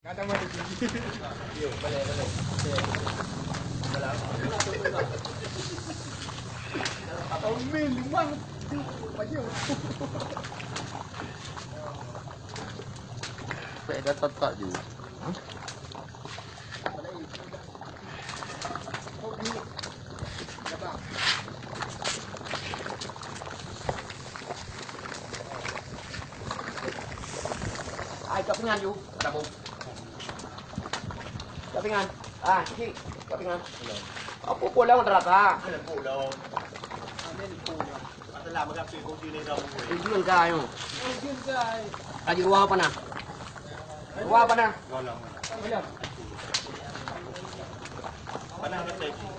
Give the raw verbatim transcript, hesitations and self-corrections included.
Kata mati. Yo, balik, balik. Okey. Balik. Apa Min limang? Baju. Pek dah tak ju. Ai, kau pingan ju. Dah bom. Kau pingan. Ah, cik, kau pingan. Apa pulang neraka? Ada pulang. Ada pulang. Masalah mengapi kunci ni dah buat. Kunci enggak, yo. Kunci enggak. Tadi ruang apa nah? Ruang apa nah? Golong. Golong. Mana ada kunci?